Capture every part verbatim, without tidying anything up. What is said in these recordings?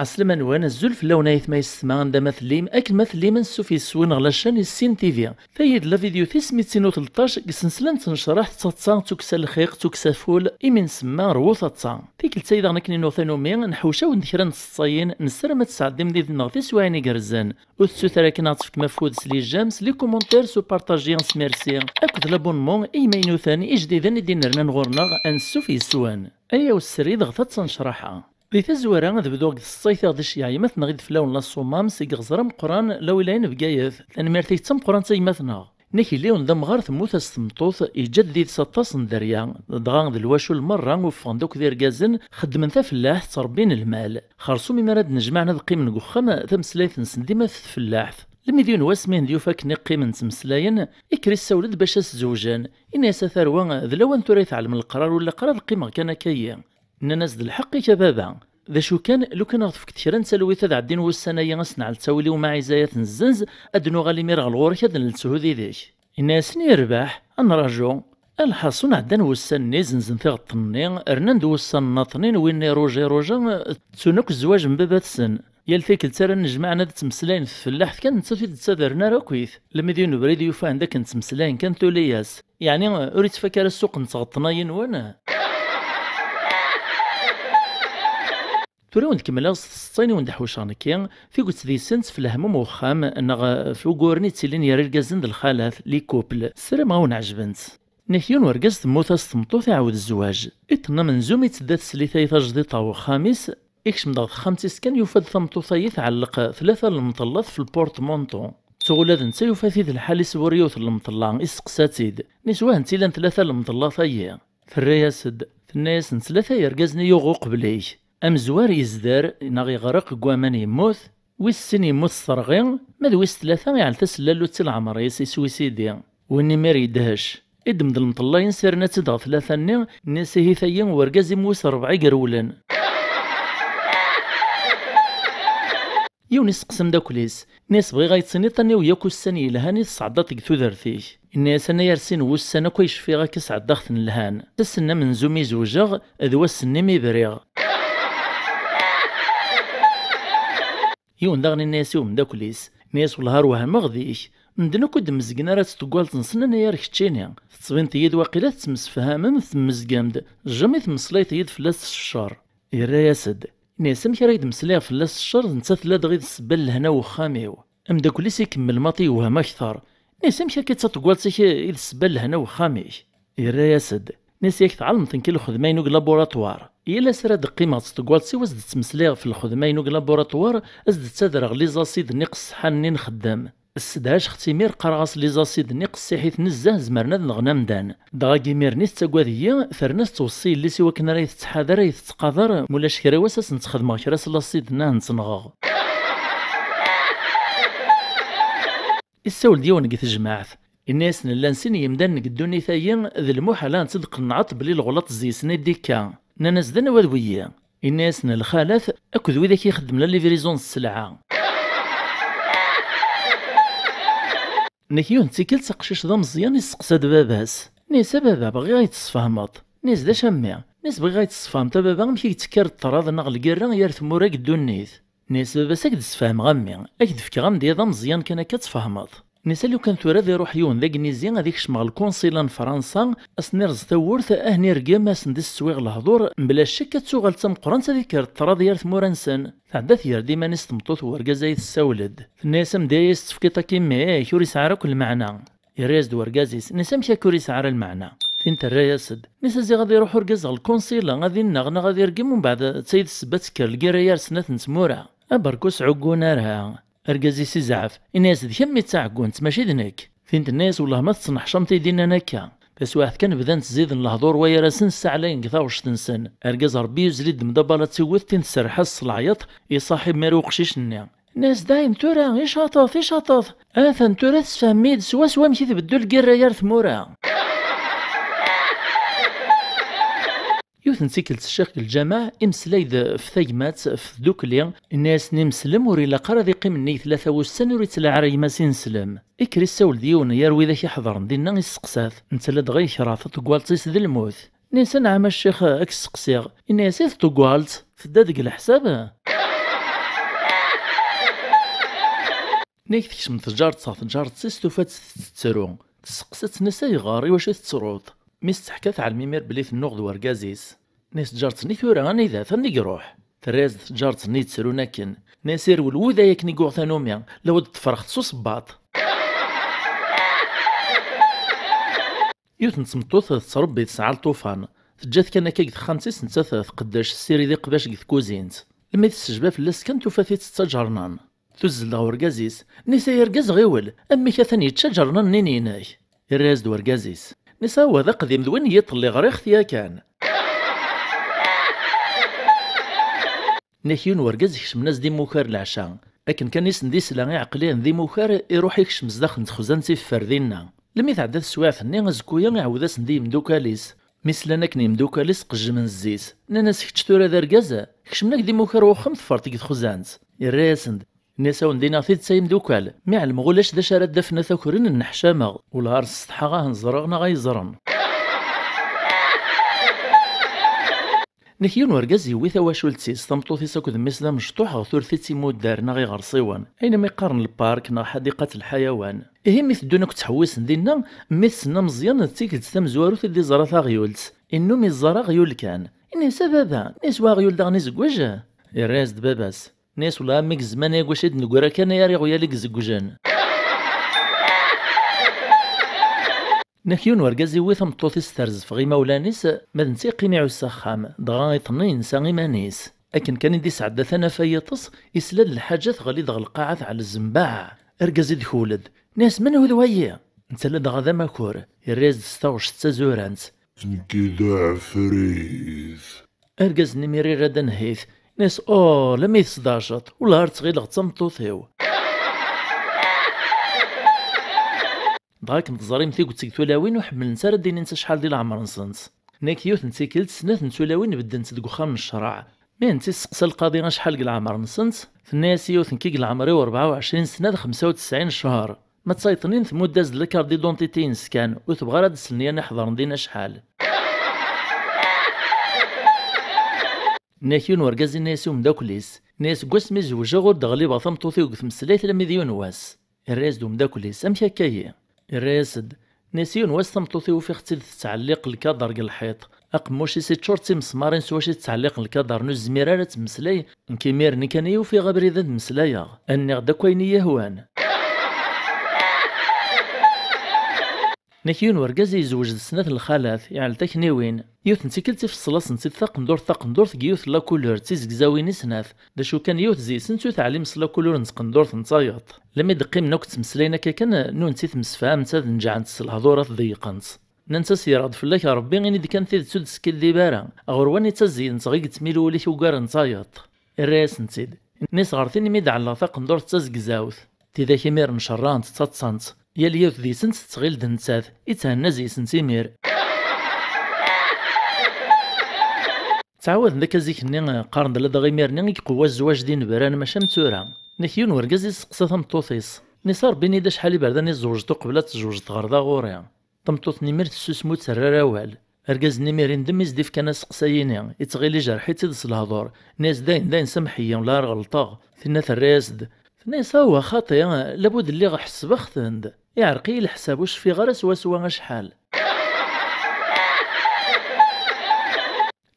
Ɛeslama-nwen, azul fell-awen ayetma yessetma, anda ma tellim, akken ma tellim, ansuf yes-wen ɣer la chaîne Issin T V. Tayi d la vidéo tis mitin u tleṭṭac deg ssensla n tnecraḥt d taḍsa d tukksa n lxiq d tukksa n wul, imi nsemma Rwu taḍsa. Tikkelt-ayi daɣen akken i nuɣ tanumi, nḥewc-awen-d kra n tseḍsayin, nessaram ad tesɛeddim did-neɣ tiswiɛin igerrzen. Ur tettut ara akken ad ɣ-tefkem afud s les j'aime, s les commentaires, s upartaji, s merci, akked l'abonnement i yimaynuten ijdiden i d-inernan ɣur-neɣ, ansuf yes-wen. Ayaw srid ɣer taḍsa n ccraḥa. Di tazwara, ad bduɣ deg tseḍsayt i ɣ-d-iceyyeɛ gma-tneɣ i d fell-awen la Sommam, seg iɣzer ameqqran, la wilaya n Bgayet. Tanemmirt-ik d tameqqrant a gma-tneɣ. Nna Kiliwen d amɣar temmut-as tmeṭṭut, yeǧǧa-d did-s aṭas n dderya, dɣa d lwacul merra uffɣen-d akk d irgazen, xeddmen tafellaḥt, ttrebbin lmal. Xersum imi ara d-nejmaɛen ad qqimen deg uxxam, tameslayt-nsen dima ɣef tfellaḥt. Lmi d yiwen wass mi d-yufa akken i qqimen ttmeslayen, ikker issawel-d bac ad s-zewjen. Ini-as a tarwa, d lawan tura i tɛellem leqrar ur lliɣ ara ad qqimeɣ kan akka-yi. Nnan-as d lḥeqq-ik a baba. D acu kan, lukan a ɣ-tefkeḍ kra n talwit ad ɛeddin wussan-agi ad s-nɛell ttawil i umɛizayat nezzenz, ad d-nuɣal imir ɣer ɣur-k ad nlethu did-k. Inna-yasen yerbeḥ, ad nraju. Lḥaṣun ɛeddan wussan-nni, zenzen tiɣeṭṭen-nni, rnan-d wussan nnaṭnin, winna iruja iruja, ttun akk zzwaǧ n baba-tsen. Yal tikkelt ara nnejmaɛen ad ttmeslayen f tfellaḥt kan, nettat ur d-ttadren ara akkit. Lmi d yiwen ubrid yufa anda akken ttmeslayen kan tuli-yas. Yeɛni, ur yettfak ara ssuq n tɣeṭṭen-ayi-nwen? Tura wen-d-kemmleɣ s tseḍsayin i wen-d-ḥewceɣ nekki, tiget deg-sent f lehmum uxxam, neɣ f uguren i ttilin gar irgazen d lxalat, les couples, ssarameɣ a wen-ɛejbent. Nek yiwen urgaz temmut-as tmeṭṭut iɛawed zzwaǧ. Iṭṭen amenzu mi tedda teslit-ayi tajdiṭ ɣer uxxam-is, ikcem-d ɣer texxamt-is kan yufa-d tameṭṭut-ayi tɛelleq tlata n lemṭellat f lpurṭmanṭu. Tuɣ ula d netta yufa-t-id lḥal-is bur yiwet n lemṭella, isteqsa-tt-id. Nis wah netta ilan tlata n lemṭellat-ayi? Terra-yas-d, tenna-yas n tlata yergazen i yuɣ uqbel-ik. Amezwar yezder neɣ yeɣreq deg waman yemmut, wis sin yemmut s terɣi, ma d wis tlata iɛell tasellallut si leɛmer-is, iswisidi. Win imir yedhec. Iddem-d lemṭella-ines irna-tt-id ɣer tlata-nni, nni-as ihi tayi n urgaz-im wis rebɛa i irewlen. Yiwen isteqsa ameddakel-is, nni-as bɣiɣ ad yi-d-tiniḍ aniwi akk ussan yelhan i tesɛeddaḍ deg tudert-ik. Inna-yas anagar sin wussan akk ay cfiɣ akka sɛeddaɣ-ten lhan. Ass-nni amenzu mi zewjeɣ, d wass-nni mi briɣ. Yiwen daɣen inna-yas i umeddakel-is, inna-yas wellah ar wehmeɣ deg-k. Medden akk ur d-mmezgen ara s tgalt-nsen anagar keččini. Tettbineḍ-iyi-d waqila tettemsefhamem, temmezgem-d, jamais temmeslayeḍ-iyi-d fell-as s ccer. Yerra-yas-d, inna-yas amek ara ak-d-meslayeɣ fell-as s ccer d netta tella dɣi d ssebba n lehna n wexxam-iw. Ameddakel-is ikemmel maḍi yewhem akter. Inna-yas amek akka d taṭeggalt-ik i d ssebba n lehna n wexxam-ik? Yerra-yas-d, inna-yas yak tɛelmeḍ nekk i lxedma-inu deg laburatwar. Yal ass ara d-qqimeɣ d tṭeggalt-iw ad s-d-ttmeslayeɣ f lxedma-inu deg laburatwar, ad s-d-ttadreɣ les acides-nni qessiḥen-nni nxeddem. Ssedhaceɣ-tt imir qqareɣ-as les acides-nni qessiḥit nezzeh zemren ad nɣen amdan. Dɣa deg imir-nni tettagad-iyi, terna tettweṣṣi yelli-s i wakken ara yi-tettḥadar, ara yi-tettqadar, mulac kra wass ad s-nttxedmeɣ kra s l'acide-nni ad nttnɣeɣ. Issawel-d yiwen deg tejmaɛt. Inna-yasen llan sin yimdanen deg ddunit-ayi, d lmuḥal ad nttedqenneɛt belli leɣlaṭ zzi-sen i d-ikka. Nnan-as d anawa d wiyi? Inna-yasen lxalat akked widak ixeddmen la livraison n sselɛa. Nek yiwen d tikkelt aqcic d ameẓyan isteqsa-d baba-s. Nni-as a baba bɣiɣ ad yi-d-tesfehmeḍ. Nni-as d acu a mmi? Nni-as bɣiɣ ad yi-d-tesfehmeḍ a baba amek i yettekkar ṭṭrad neɣ lgirra yar tmura deg ddunit. Nni-as baba-s ad k-d-sfehmeɣ a mmi, ad k-d-fkeɣ amedya d ameẓyan kan akka ad tfehmeḍ. Nni-as a lukan tura ad iruḥ yiwen d agnizi ad ikcem ɣer lkunsila n Fransa, ad sen-irẓ tawwurt, ad ten-irgem, ad sen-d-isseswiɣ lehdur, mebla ccek ad tuɣal d tameqqrant ad ikker ṭṭrad yar tmura-nsen. Tɛedda tger-d iman-is tmeṭṭut n urgaz ay tessawel-d. Tenna-as amedya ay as-tefkiḍ akk immi-k ur yesɛi ara akk lmeɛna. Yerra-yas-d urgaz-is, nni-as amek akka ur yesɛi ara lmeɛna? Tin terra-yas-d, nni-as a ziɣ ad iruḥ urgaz ɣer lkunsila ad inneɣ neɣ ad irgem umbeɛd d tayi d ssebba ad tekker lgirra yar snat n tmura. Aberku ur sɛuggun ara. Argaz-is izɛef, inna-yas d kemm i d taɛeggunt mačči d nekk. Tin tenna-yas wellah ma tettneḥcameḍ i d-innan akka. Taswiɛt kan bdan ttziden lehdur wayar-asen ssaɛlayen deg taɣect-nsen. Argaz Rebbi yuzzel-id mdabala d tiwet tin tserreḥ-as s leɛyaṭ i ṣaḥib mari uqcic-nni. Nna-as dayen tura, icaṭeḍ, icaṭeḍ. Atan tura tesfehmem-iyi-d swaswa amek i tbeddu lgirra yar tmura. Yiwet n tikkelt ccix deg lǧameɛ imeslay-d f tagmat, f tdukli, inna-yasen: "Imeslem ur ilaq ara ad iqqim nnig tlata wussan ur ittlaɛi ara gma-s ineslem." Ikker issawel-d yiwen yar widak iḥeḍren dinna, isseqsa-t, netta ladɣa yekreh taṭeggalt-is d lmut. Inna-yas: "Anɛam a ccix, ad k-sseqsiɣ." Inna-yas: "I tṭeggalt? Tedda deg leḥsab?" Nnig tekcem tǧaret ɣer tǧaret-is, tufa-tt tettru. Tesseqsa-tt, nna-s: "Ayɣer? Iwacu i tettruḍ?" Mi s-teḥka, teɛlem imir belli tennuɣ d wergaz-is. Nna-s tǧaret-nni: "Tura anida-t? Anda i iruḥ?" Terra-yas-d tǧaret-nni yettrun akken. Nna-s: "Irwel wuday akken i yuɣ tanumi, lawa d-ṭṭfreɣ-t s usebbaḍ." Yiwet n tmeṭṭut tettrebbi, tesɛa lṭufan. Teǧǧa-t kan akka deg texxamt-is, nettat tqeddec tessirid iqbac deg tkuzint. Lemmi tessejba fell-as kan, tufa-t ittett aǧernan. Tuzzel-d ɣer urgaz-is, nna-s: "Ay argaz, ɣiwel, amek atan yečča aǧernan-nni-inek?" Irra-yas-d urgaz-is, nna-s: "Awa, d aqdim d win n yiṭelli, ɣriɣ-t yakan." Nna-k yiwen urgaz ikecmen-as-d imukar leɛca. Akken kan i sen-d-isla iɛeqqel-ihen d imukar, iruḥ ikcem zdaxel n texzant iffer dinna. Lemmi tɛedda teswiɛt-nni, azekku-ya iɛawed-asen-d i yimdukal-is. Mi slan akken yimdukal-is qejjmen zzi-s, nnan-as: "Kečč tura d argaz? Kecmen-ak-d imukar n uxxam, teffreḍ deg texzant?" Irra-yasen-d, nna-s: "Awen-d-iniɣ tidet ay imdukal, mi ɛelmeɣ ulac d acu ara d-afen a takrin, nneḥcameɣ, wellah ar ssetḥaɣ ahen ẓreɣ neɣ ay ẓren." Nek yiwen urgaz yewwi tawacult-is, tameṭṭut-is akked mmi-s d amecṭuḥ ɣer turtit imuddar neɣ iɣersiwen, ayen mi qqaren lpark neɣ ḥadiqat lḥayawan. Ihi mi teddun akk ttḥewwisen dinna, mmi-tsen ameẓyan d tikkelt tamezwarut i d-iẓra taɣyult. Innum iẓẓar aɣyul kan. Inna-yas: "A baba, iswa aɣyul daɣen izewwej?" Irra-yas-d baba-s. Inna-yas: "Wellah a mmi, deg zzman-agi wacu i d-neggra kan ay ar iɣyal i izewjen." Nek yiwen urgaz iwwi tameṭṭut-is terzef ɣer imawlan-is, ma d netta yeqqim iɛuss axxam, dɣa iṭenni yensa iman-is. Akken kan i d-isɛedda tanafa n yiṭes, isla-d lḥaǧa teɣli-d ɣer lqaɛa teɛlez mbaɛ. Argaz idkul-d, inna-yas: "Menhu d wayi?" Netta ladɣa d amakur, irra-yas-d s taɣect d tazurant: "Nekki d aɛefrit." Argaz-nni imir irra-d anhit, inna-yas: "Oh, lemmi tesdaceḍ, wellah ar ttɣileɣ d tameṭṭut-iw." Dɣa akken teẓrim tiget deg tulawin ur ḥemmlent ara ad d-inint acḥal di leɛmer-nsent. Nek yiwet n tikkelt, snat n tulawin beddent deg uxxam n ccreɛ. Mi tent-isseqsa lqaḍi acḥal deg leɛmer-nsent, tenna-yas yiwet: "Nekki deg leɛmer-iw rebɛa u ɛecrin sna d xemsa u tesɛin ccher." Ma d tayeḍnin, tmudd-as-d la carte d'identité-ines kan, ur tebɣi ara ad d-slen yan iḥeḍren din acḥal. Nna-k yiwen urgaz inna-yas i umeddakel-is, inna-yas: "Deg wasmi zewǧeɣ ur d-ɣlibeɣ tameṭṭut-iw deg tmeslayt alammi d yiwen wass." Irra-yas-d umeddakel-is: "Amek akka-yi?" Irra-yas-d, inna-yas: "Yiwen wass tameṭṭut-iw ufiɣ-tt-id tettɛelliq lkader deg lḥiṭ, aqemmuc-is iččur d timesmarin s wacu i tettɛelliq lkader, ur nezmir ara ad temmeslay, nekk imir-nni kan i ufiɣ abrid ad meslayeɣ, nniɣ-d akk ayen i yi-ihwan." Nek yiwen urgaz yezweǧ d snat n lxalat, iɛel takniwin. Yiwet n tikkelt ifeṣṣel-asent-id taqendurt taqendurt deg yiwet n la couleur d tizegzawin i snat. D acu kan, yiwet deg-sent ur teɛlim s la couleur n tqendurt n tayeḍ. Lammi d-qqimen akk ttmeslayen akka kan, nunti temsefhamemt ad neǧɛent s lehdurat ḍeyyqent. Nnant-as: "Yerɣ-d fell-ak Rebbi, ini-d kan tidet ur d-teskiddib ara. Ɣer wanita zeyyent ɣi yettmil wul-ik ugar n tayeḍ?" Irra-yasent-id. Inna-s: "Ɣer tin imi d-ɛelleɣ taqendurt d tazegzawt." Tidak imiren cerrɛent ttaḍsant. Yal yiwet deg-sent tettɣil d nettat, itthenna zzi-sent imir. Ttɛawaden-d akka zik-nni, qqaren-d ladɣa imir-nni i iqewwa zzwaǧ d inebran maca am tura. Nek yiwen urgaz isteqsa tameṭṭut-is. Inna-s: "A Rebbi, ini-d acḥal iberdan i tzewǧeḍ uqbel ad tzewǧeḍ ɣer da ɣur-i?" Tameṭṭut-nni imir tessusem ur d-terri ara awal. Argaz-nni imir indem i s-d-ifkan aseqsay-ini, ittɣil ijerḥ-itt-id s lehdur. Inna-yas: "Dayen, dayen, samḥ-iyi, la ar ɣelṭeɣ." Tinna terra-yas-d. Tenna-yas: "Awa, xaṭi, labud lliɣ ḥesbeɣ-ten-d. Iɛreq-iyi leḥsab, ur cfiɣ ara swaswa acḥal."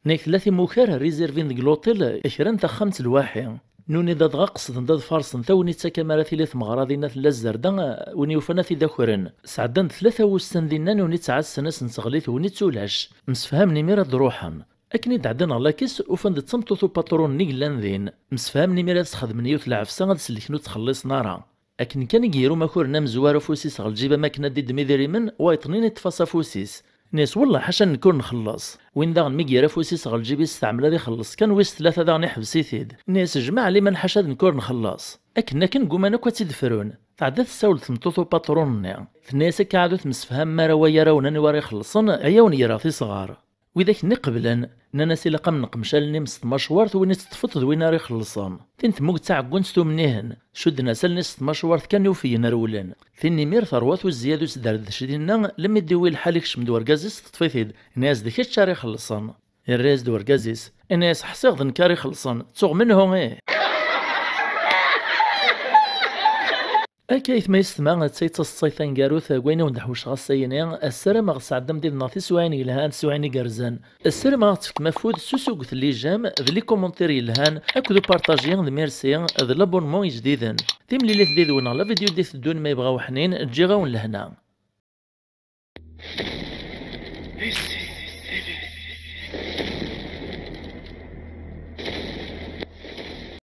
Nek tella timukar rizirvin deg luṭil, kra n taxxamt lwaḥi. Nuni-d adɣa qesden-d ad farsen tagnit-a kamara tili tmeɣra dinna tella zzerda, win yufan ad t-id-akren. Sɛeddan-d tlata wussan dinna, nuni ttɛassen ass n teɣlit, win ittu ulac. Msefhamen imir ad d-ruḥen. Akken i d-ɛeddan ɣer lakis, ufan-d d tameṭṭut upaṭrun-nni yellan din. Msefhamen imir ad sxedmen yiwet lɛefsa ad sellken ur ttxelliṣen ara. Akken kan i yir umakuren amezwaru afus-is ɣer lǧib am akken ad d-iddem idrimen, wayeṭnin iṭṭef-as afus-is. Inna-yas: "Wellah ḥaca, nekk ur nxelleṣ." Win daɣen mi yerra afus-is ɣer lǧib-is, isteɛmel ad ixelleṣ kan, wis tlata daɣen iḥbes-it-id. Inna-yas: "Jmeɛ liman ḥaca d nekk ur nxelleṣ." Akken akken gguman akk ad tt-id-frun. Tɛedda tessawel tmeṭṭut upaṭrun-nni. Tenna-yas: "Akka ɛad ur temsefhamem ara, waya ara wen-, anwa ara ixellṣen, ay awen-greɣ tisɣar." Widak-nni qeblen, nnan-as ilaq am neqmec allen-im s tmacwart, win i teṭṭfeḍ d win ara ixellṣen. Tin temmug d taɛeggunt tumnihen, cudden-as allen-is s tmacwart kan i ufiyen rewlen. Tin imir terwa tuzzi ad usderdec dinna, lemmi d-iwi lḥal ikcem-d urgaz-is teṭṭef-it-id, yenna-as d kečč ara ixellṣen. Irra-yas-d urgaz-is, yenna-yas ḥṣiɣ d nekk ara ixellṣen, ttuɣ menhu ih! Akka aytma yessetma, d ta i d taseḍsayt taneggarut deg wayen i wen-d-ḥewceɣ ass-ayini. Ssarameɣ tesɛeddam did-neɣ tiswiɛin yelhan, tiswiɛin igerrzen. Ssarameɣ ad ɣ-tefkem afud s usuget n lijam, d les commentaires yelhan, akked upartaji d merci, d l'abonnement ijdiden. Timlilit did-wen ɣer la vidéo d-iteddun ma yebɣa uḥnin, ǧǧiɣ-awen lehna.